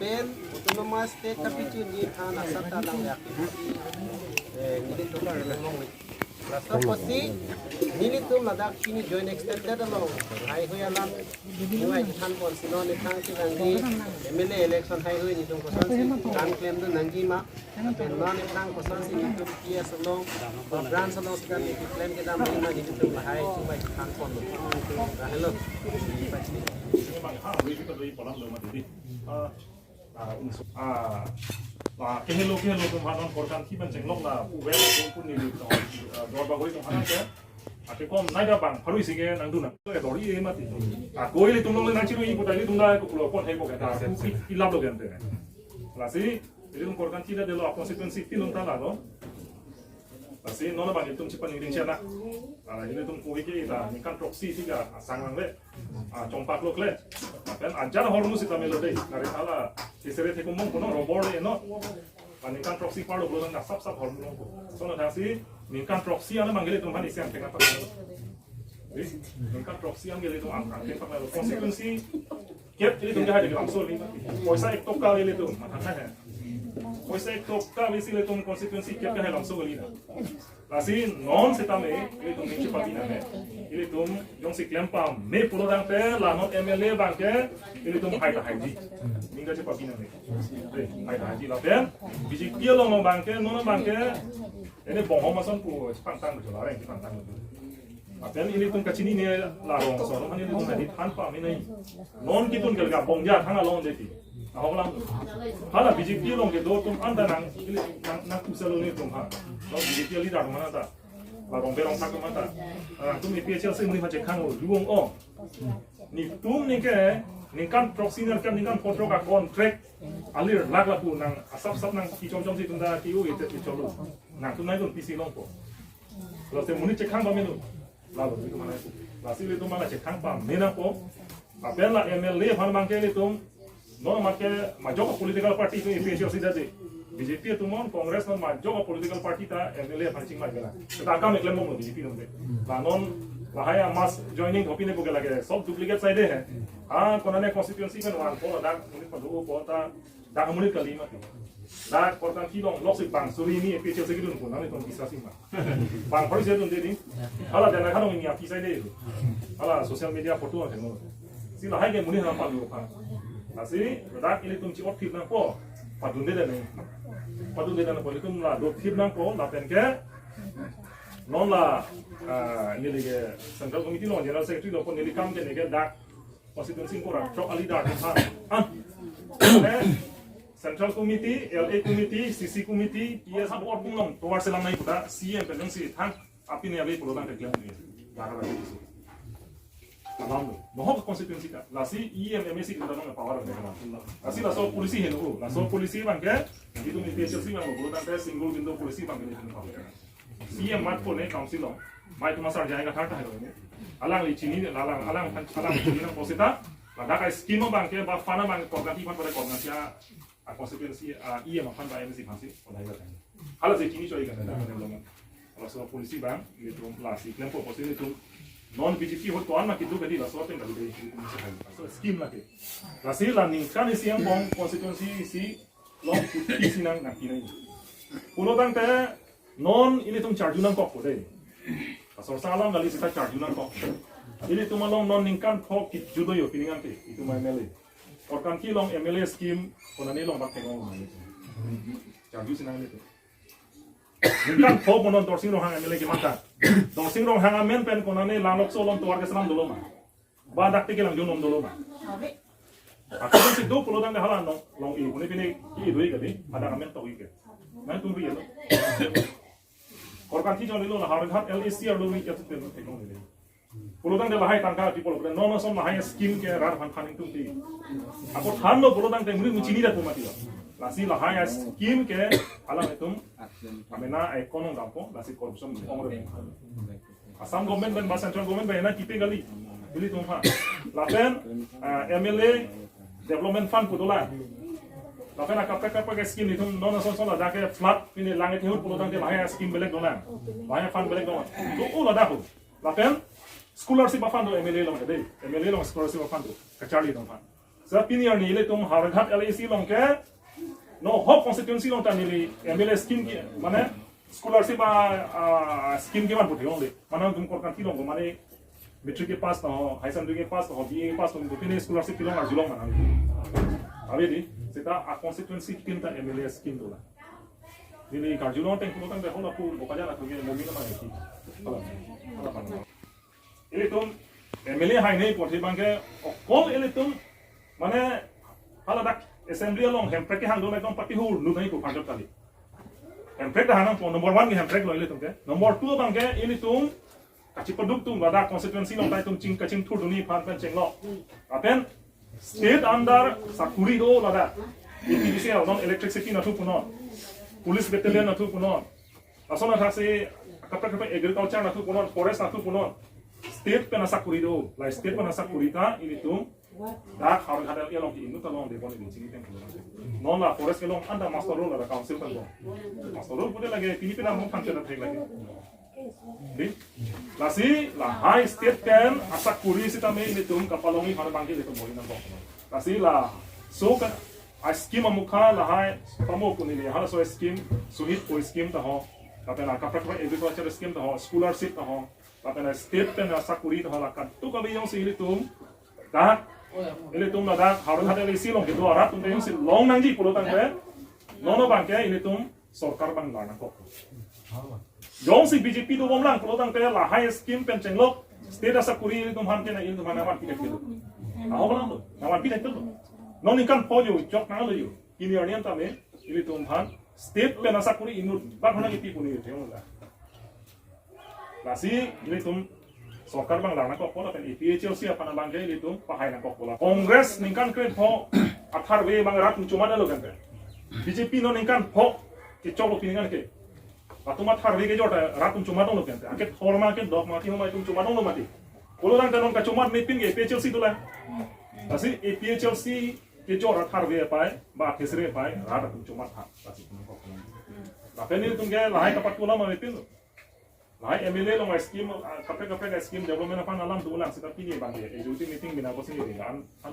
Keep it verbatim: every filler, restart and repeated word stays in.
Pen autonomous state kapachunji aphan asat ta lang yak. Eh, nelitum arlong. Laso apotsi nelitum ladak pini joint extended along haihui alam ningkai than ponsi non nithang si nangji M L A election haihui nelitum kosonsi kan klemdun nangji ma. Pen non nithang kosonsi nelitum P S along, branch along seta nelitum klem kedam nangji ma nelitum lahai chubai than ponlo. Hello. Ah, ungso-, ah, la kehelo kehelo atum aphan non Korkanthi pen chenglok la puvel atum pu neli, ah, dor bagoi atum aphan ke. Ake kom nai da bang pharui si ke nangdun nang. Ke dor-i mati. Ah, koi ilitum along le nangchirui pu ta ilitum da ko pulo kon hai ko ke ta. Pu pi-, pilap lo gente. Lasi ilitum Korkanthi da delo constituency tin along ta lalo. Lasi non abang ilitum chepaningri chena. Ah, ilitum koi ke ita ningkan throksi tiga asang lang le. Ah, chompak lo kle. Pen ajar hormu sita melo dei. Nari ala tisere thekum mong kono robor le no. Ah, ningkan throksi parlo pulo nang sap sap hormu longpo. So na thasi ningkan throksi ana manggil ilitum aphan isi angthek apa. Eh, ningkan throksi anggil ilitum ang angthek apa constituency. Kep ilitum ke hai lamso li. Poisa ek toka ilitum. Matha hai. Poisa ek toka bisi ilitum constituency kep ke hai lamso li na. Lasi non setame ilitum ning chepapi nang. Ilitum jongsi klem pame pulo tangte la non M L A abang ke ilitum hai ta haiji. Ning ta chepapi nang. Eh, hai ta haiji lapen B J P along abang ke non abang ke ini bonghom ason pu chepangtang betul, areng chepangtang betul. Lapen ilitum kachinine la Rongso along ilitum hadi than pame nai. Non kitun ke lega Bongja thang along dei ti. Ahok lang. Hala B J P along kedo atum anta nang, ili, nang, nang kusalo nelitum ha. Non B J P leader atum anta. La Rongbe Rongthak atum anta. Ah, tum A P H L C muni ma chekhang lo, luong o. Nelitum ningke, ningkan throksi ningkan, ningkan pho throk a-contract alir lak lapu nang asap sap nang kichom chom si tum ta ki-u ite kichom lo. Nangtum nai dun P C longpo. Laso monit chekhang ba menu. Lalu itu mana itu. Lasi ilitum mana chekhang pame nangpo. Lapen la M L A aphan abang ke ilitum non abang ke majok political party itu A P H L C dei. B J P atum non Congress non majok political party ta M L A aphan chingmai gela. Kita akam eklem mong lo B J P non dei. La non lahai mass joining hopi ne pu ke lage sob duplicate side hai. Ah, konane constituency kan wan po dak ini perlu po ta dak monit kali mati. Dak Korkanthi along loksi bang suri ni A P H L C kedun pun nang itum bisa sima. Bang pharui si dun dei ni. Hala dana khanong ini api sai dei. Hala social media photo ang keno. Si lahai ke monit hana palu pa. Lasi dak ilitum chi-ot thip nangpo. Padun dei dana. Padun dei dana po ilitum la do thip nangpo lapen ke. Non la, ah, neli ke Central Committee along General Secretary lo po neli kam ke neke dak constituency ingkoi ra throk a-leader atum aphan. Ah. Eh, Central Committee, L A Committee, C C Committee, P S apor pung long tovar selam nai puta, C M pen si thang, api ne abi pulo tang keklem ni. Gara lagi itu. Alam lo. Mohok constituency ta. Lasi E M M A C kita nang power ada kan. Lasi laso policy heno, laso policy abang ke, itum A P H L C abang pulo tang ke single window policy abang ke itum power. C M mat pone council along. Mai tuma sar jai ka thar ta hai lo ne. Alangli chini ne, alang, alang, alang chini nangpo seta. Ladak a-scheme abang ke ba fund abang Korkanthi aphan pada Korkanthi a-constituency, a-E M aphan ba M A C aphan si pada hai ba. Hala si chini choi ka na, na, na, na. Laso policy abang, ilitum lasi klempo policy ilitum. Non B J P hot ko-an ma kitu kadi laso pen kadi dei. So scheme lake. Lasi la ningkan isi angbong constituency si long kuti si nang nang kinai. Pulo tangte non ilitum charju nangkok ko dei. Asor salam kali seta charju nangkok. Ilitum along non ningkan pho kijut do yo pini ngan ke, itum M L A. Korkanthi along M L A scheme konane along bak tengong ma ilitum. Charju si nang ilitum. Ningkan pho pon non Dorsing Ronghang M L A kemata. Dorsing Ronghang amen pen konane la Rongso along tovar keselam dolo ma. Ba dak te kelang jongnom dolo ma. Aku si do pulo tang hala nong long i puni pini i do i kali, ada amen to i ke. Nang tunggu ya lo. Korkanthi jong lo la Howraghat L A C arlo wi ya tu pen tekong ni. Pulo tang de lahai tangka ti pulo, non non som lahai scheme ke rat aphan than ingtungti. Ako thanlo pulo tangte muri muchini da pumati lo. Lasi lahai scheme ke alam itum amena ekonom dampo, lasi corruption ong re. Assam government pen ba central government pen na kipe kali. Ilitum ha. Lapen, ah, M L A development fund pu dolang. Lapen akaprek kaprek scheme itum non ason son ladak ke flood pini langit hihut pulo tangte lahai scheme belek dolang. Lahai fund belek dolang. Tu u ladak u. Lapen scholarship a-fund do M L A along dei. M L A along scholarship a-fund do. Kacharli dong fund. Sir, pini arni ilitum Howraghat L A C along ke, no, Howraghat constituency along ta neli M L A scheme ke, mane scholarship a, a scheme kevan pu theklongle. Mane tum Korkanthi along, mane matric kepass ta ho, higher secondary kepass ta ho, B A kepass ta ho, pini scholarship kelong arjulong mane. Ave dei, seta a constituency scheme ta M L A scheme dolang. Neli karjulong ateng pulo tangte hala pu Bokajan atum ke momi nama ya ki. Hala, hala pan. Ilitum M L A hai nei porhi abangke okol ilitum mane haladak assembly along hemprek kehang dun ekdom party hur lu nai pu phanjot kali. Hemprek dah nangpo, number one ke hemprek lo ilitum ke. Number two abangke ilitum kachipaduk atum ladak constituency along ta itum ching kachingthur dunji aphan pen chenglok. Lapen state under sakuri do ladak. A P D C L non electricity nathu punon. Police battalion nathu punon. Lason athaksi kaprek kaprek agriculture nathu punon, forest nathu punon. State pen asakuri do. La state pen asakuri ta ilitum dak Howraghat along ke inut along depon ini chini pen. Non la forest kelong anta muster roll la council pen long. Muster roll pute lage pini pina mo phan chena thek lage. Dei? Lasi lahai state pen asakuri sitame ilitum kapalongji aphan abangke ilitum bor-i nangkok. Lasi laso ke a scheme amukha lahai pamo kunili halaso scheme, Sahid pu scheme ta ho, lapen la kaprek kaprek agriculture scheme ta ho, scholarship ta ho, lapen la state pen asakuri ta ho, la kadokave jongsi ilitum dak, ilitum ladak Howraghat L A C along kedo arat atum ta jongsi long nangji pulo tangte, non abangke ilitum sorkar abang lar nangkok. Jongsi B J P dobom lang pulo tangte lahai scheme pen chenglok state asakuri ilitum aphan ke na ilitum aphan nangvanpi thekpilo. Ahok lang lo, nangvanpi thekpilo. Non ningkan pho jo chok nanglo jo. Pini arni tame ilitum aphan state pen asakuri inut bak hana kipi pu neli thek-ong la. Lasi ilitum sorkar abang lar nangkokpo lapen A P H L C aphan abangke ilitum pahai nangkokpo la. Congress ningkan krepho atharve abang rat atum chomat lo kante. B J P non ningkan pho kechoklo pini ningkan ke. Latum atharve kejor ta rat atum chomat lo kante. Anke thor ma kedok ma kihoma itum chomat lo mati. Pulo tangte non kachomat mepin ke A P H L C dolang. Lasi A P H L C kejor atharve apai, ba athesre apai, rat atum chomat ha. Lasi nangkok. Lapen ilitum ke lahai kapat pulo ma mepin lo. Lahai M L A along scheme, ah, kaprek kaprek scheme development aphan alam dolang seta pini abangke executive meeting bina kosi ni an, an